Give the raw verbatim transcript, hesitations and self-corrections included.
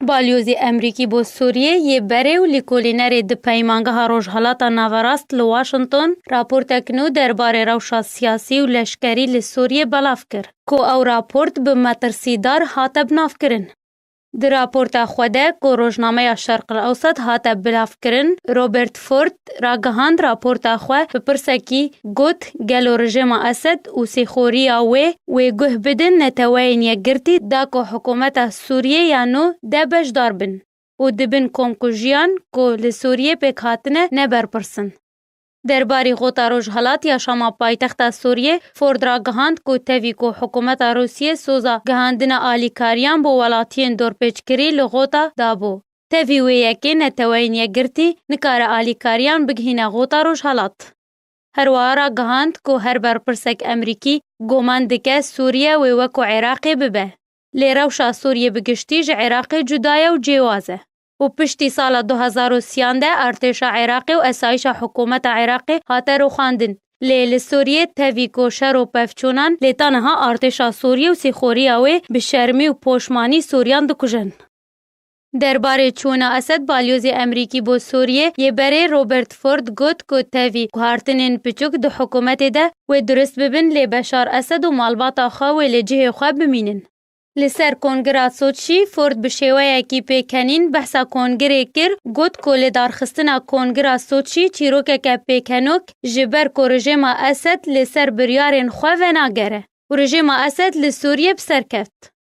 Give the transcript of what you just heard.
Balyozê Emerîkî bo Sûriyê yê berê û lîkolînerê di Peymangeha Rojhelata Naverast li Washington raportek nû derbarê rewşa siyasî û leşkerî li Sûriyê belav kir, ku ew raport bi metirsîdar hate binavkirin. Di raporta xwe de ku rojnameya Şerq el Ewsat hate bilavkirin, Robert Ford ragihand raporta xwe bi pirsekî got, gelo rejêma Esed û sêxoriya wê wê guh bidin Neteweyên Yekgirtî da ku hikûmeta Sûriyê ya nû de beşdar bin û di bin komkujiyan ku li Sûriyê pêk hatine neberpirsin. Derbarî xota Rojhelat ya Şama paytexta Sûriyê, Ford ragihand ku tevî ku hikûmeta Rûsiyê soza gihandina alîkariyan bo welatiyên dorpêçkirî li xota dabû, tevî wê yekê Neteweyên Yekgirtî nikare alîkariyan bigihîne xota Rojhelat. Herwiha ragihand ku her berpirsek Emerîkî guman dike Sûriye wê wek ku Iraqê bibe. Lê rewşa Sûriyê bi giştî ji Iraqê cuda ye û cêwaz e. Û piştî sala du hezar û sîyan de artêşa Iraqê û esayîşa hikûmeta Iraqê hate rûxandin. Lê li Sûriyê tevî ku şer û pevçûnan lê ta niha artêşa Sûriyê û sîxoriya wê bi şermî û poşmanî Sûriyan dikujin. Derbarê çûna Esed balyozê Emerîkî bo Sûriyê yê berê Robert Ford got ku tevî guhartinên piçûk di hikûmetê de wê durist bibin lê Beşar Esed û malbata xwe wê li cihê xwe bimînin. Li ser Kongira Soçî, Ford bi şêweyekî pêkenîn behsa kongirê kir, got ku lidarxistina Kongira Soçî çîrokeke pêkenok ji ber ku rejêma Esed li ser biryarên xwe venagere û rejêma Esed li Sûriyê bi ser keft.